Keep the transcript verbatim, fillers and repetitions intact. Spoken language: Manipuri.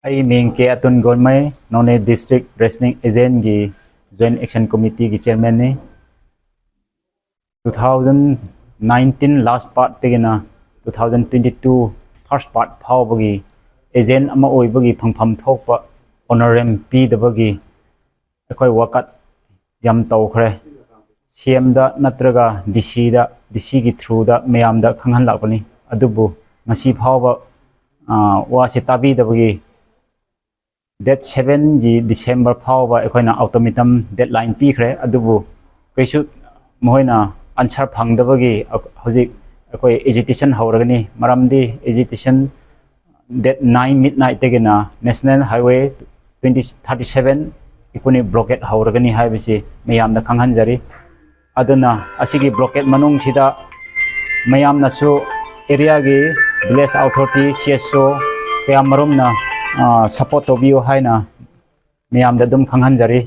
ꯑꯩ ꯃꯤꯡ ꯀꯦ ꯑꯇꯨꯟ ꯒꯣꯟꯃꯩ, ꯅꯣꯅꯦ ꯗꯤꯁꯇ꯭ꯔꯤꯛ ꯔꯦꯁꯅꯤꯡ ꯑꯦꯖꯦꯟꯒꯤ ꯖꯣꯏꯟ ꯑꯦꯛꯁꯟ ꯀꯃꯤꯇꯤꯒꯤ ꯆꯤꯌꯔꯃꯦꯟꯅꯤ꯫ Two thousand nineteen last part ꯇꯒꯤꯅ two thousand twenty two first part ꯐꯥꯎꯕꯒꯤ ꯑꯦꯖꯦꯟ ꯑꯃ ꯑꯣꯏꯕꯒꯤ ꯐꯪꯐꯝ ꯊꯣꯛꯄ ꯑꯣꯅꯔꯦꯝ ꯄꯤꯗꯕꯒꯤ ꯑꯩꯈꯣꯏ ꯋꯥꯀꯠ ꯌꯥꯝ ꯇꯧꯈ꯭ꯔꯦ꯫ ꯁꯤ ꯑꯦꯝꯗ ꯅꯠꯇ꯭ꯔꯒ ꯗꯤ ꯁꯤꯗ, ꯗꯤ ꯁꯤꯒꯤ ꯊ꯭ꯔꯨꯗ ꯃꯌꯥꯝꯗ ꯈꯪꯍꯜꯂꯛꯄꯅꯤ꯫ ꯑꯗꯨꯕꯨ ꯉꯁꯤ ꯐꯥꯎꯕ ꯋꯥꯁꯦ ꯇꯥꯕꯤꯗꯕꯒꯤ ꯗꯦꯠ ꯁꯕꯦꯟꯒꯤ ꯗꯤꯁꯦꯝꯕꯔ ꯐꯥꯎꯕ ꯑꯩꯈꯣꯏꯅ ꯑꯜꯇꯤꯃꯦꯇꯝ ꯗꯦꯠꯂꯥꯏꯟ ꯄꯤꯈ꯭ꯔꯦ꯫ ꯑꯗꯨꯕꯨ ꯀꯩꯁꯨ ꯃꯈꯣꯏꯅ ꯑꯟꯁꯔ ꯐꯪꯗꯕꯒꯤ ꯍꯧꯖꯤꯛ ꯑꯩꯈꯣꯏ ꯑꯦꯖꯤꯇꯦꯁꯟ ꯍꯧꯔꯒꯅꯤ꯫ ꯃꯔꯝꯗꯤ ꯑꯦꯖꯤꯇꯦꯁꯟ ꯗꯦꯠ ꯅꯥꯏꯟ ꯃꯤꯗ ꯅꯥꯏꯠꯇꯒꯤꯅ national highway twenty thirty seven ꯏꯀꯨꯅꯤ ꯕ꯭ꯂꯣꯀꯦꯠ ꯍꯧꯔꯒꯅꯤ ꯍꯥꯏꯕꯁꯤ ꯃꯌꯥꯝꯗ ꯈꯪꯍꯟꯖꯔꯤ꯫ ꯑꯗꯨꯅ ꯑꯁꯤꯒꯤ ꯕ꯭ꯂꯣꯀꯦꯠ ꯃꯅꯨꯡꯁꯤꯗ ꯃꯌꯥꯝꯅꯁꯨ ꯑꯦꯔꯤꯌꯥꯒꯤ ꯚꯤꯂꯦꯖ ꯑꯣꯊꯣꯔꯤꯇꯤ, ꯁꯤ ꯑꯦꯁ ꯑꯣ ꯀꯌꯥꯃꯔꯨꯝꯅ ꯁꯄꯣꯔꯠ ꯇꯧꯕꯤꯌꯨ ꯍꯥꯏꯅ ꯃꯌꯥꯝꯗ ꯑꯗꯨꯝ ꯈꯪꯍꯟꯖꯔꯤ꯫